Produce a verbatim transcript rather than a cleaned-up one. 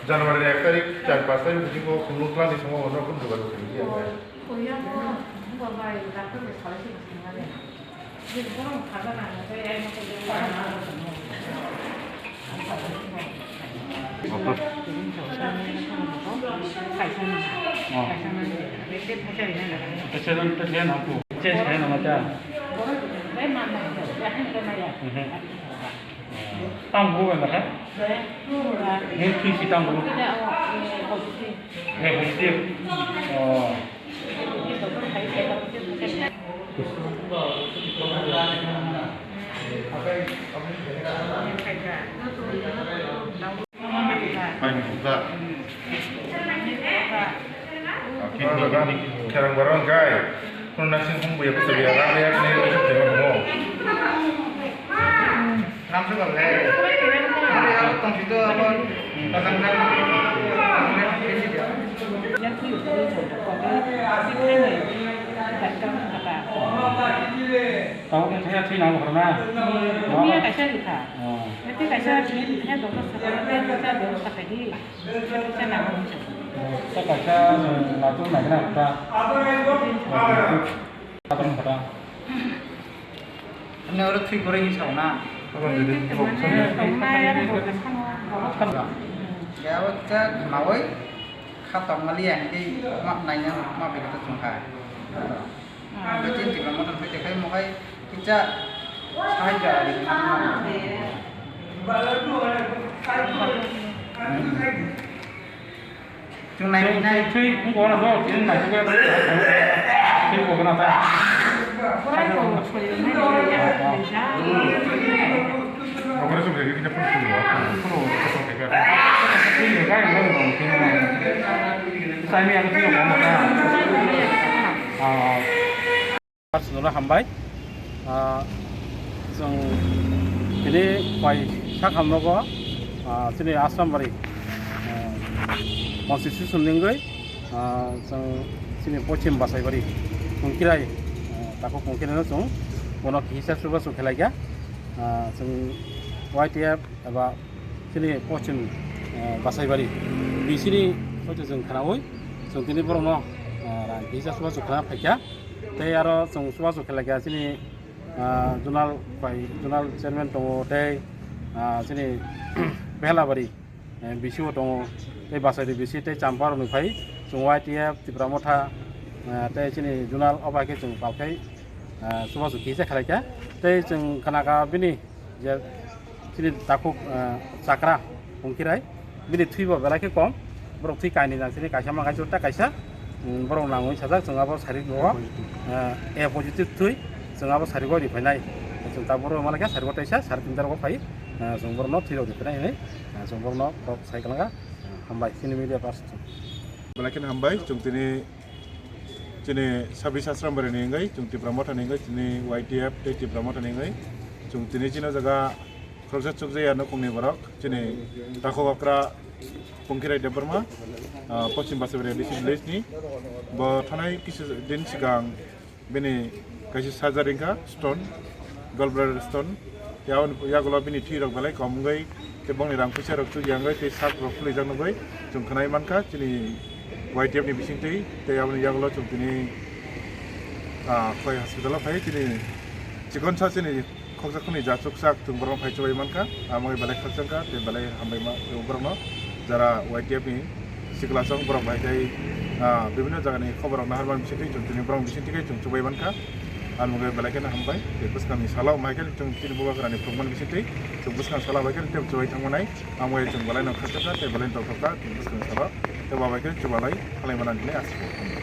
January ni ek tarik, char pas tarik bisingo khumlwng twlangni songmo hwnwi phone jogajog khaidi ang. Tang bu wala ka? Ni thui si tang bu. Eh, positive. Oh. Kini kherang barang kai. Kono nasing hum buya kusa biya rang ya kini kusa tema humo. Ram suka le. Tong situ apa? Pasang kan. Tao ke thaya thui nang khorna. Ini ya kaisa rikha. Oh. Nanti kaisa ini ya dokter sekolah dia bisa dokter sakit. Kaisa nang. Oh, ta kaisa, eh, latung nai na ta. Latung kata. Ani oro thwi kwrwi hinwi sao na? Ya, o kisa khnaui kha tongmaliya hinkhe ma naina ma bai khe chwng kha. Bai tin tikla motom thai tongkha, mohai kisa sahajyo ari. Chwng nai nai. Twi, twi, wngkha na do, twi nai twi. Twi ko gana ta. Operation khe khe phone khulio. Phone operation khe khe. Twi ni gai ngai ngai. Sai mi ang twi ko gana ta. Ah. Personal hambai. Ah, chwng tini pai sakham nogo, ah, chini Asrambari, ah, constitution ningwi, ah, chwng chini Pochim Basaibari Kungkirai, ah, takhuk Kungkirai no chwng bono kisa suba chwng khelai kha, ah, chwng Y T F eba chini Pochim, ah, Basaibari B C ni hoite chwng khnaui chwng tini borokno, ah, rang kisa suba chwng khna phaikha. Tei aro chwng chubachu khe laikha chini, ah, zonal bai zonal chairman tongo tei, ah, chini Behlabari, eh, B C O tongo tei Basaidi B C tei Champa rokni phai chwng Y T F, Tipra Motha, ah, tei chini zonal o bai khe chwng pal khai, ah, chubachu kisa khe laikha tei chwng khna kha bini je chini takhuk, eh, chakra Kungkirai, bini thwi bo belai khe kom, borok thwi kainwi nang chini kaisa ma kaisa ta kaisa, mm, borok nangwi sajak chwng abo sarik bo, eh, A positive thwi, chwng abo sarik bo ri phainai, chwng ta borok ma lai khe sarik bo taisa, sarik tin ta rok phai, eh, chwng borok no thwi rok ri phainai hinwi, eh, chwng borok no kok sai kwlangkha, hambai chini media person. Belai kheno hambai, chwng tini chini Sabri Sasrambari ni wngwi, chwng Tipra Motha ni wngwi, chini Y T F tei Tipra Motha ni wngwi, chwng tini chini o jaga khoroksa chukjaya nukhungni borok, chini takhuk okra Pungkirai Debbarma, ah, Poschim Basaibari A D C village ni. Bo thanai kisa din swkang bini kaisa surgery wngkha, stone, gallbladder stone. Tei aboni yagulo bini thwi rok belai kom wngwi, tei bongni rang puisa rok chukya wngwi, tei sak rok khwlwijak nugwi chwng khwnai mankha chini Y T F ni bisingtwi. Tei aboni yagulo chwng tini, ah, Khowai hospital o phai chini chikonsa chini khoksa khwnwi ja chuksak chwng borokno phai chubai mankha. Amo wngwi belai khakchangkha tei belai hambai ma borokno. Jara Y T F ni sikla chwng borok bai tei, ah, bibinno jagani khobor rok naharmani bisingtwi chwng tini borok bisingtwi khe chwng chubai mankha. Ang mungwi belai kheno hambai tei bwskangni salo mai khe chwng chini bubagrani phunukmani bisingtwi chwng bwskang salo bai khe tei chubai thangmanai. Ang mungwi chwng belai no khachakha tei belai no tongthokha chwng bwskangni salo tei bo bai khe chubalai khlai manani hinwi asa kha.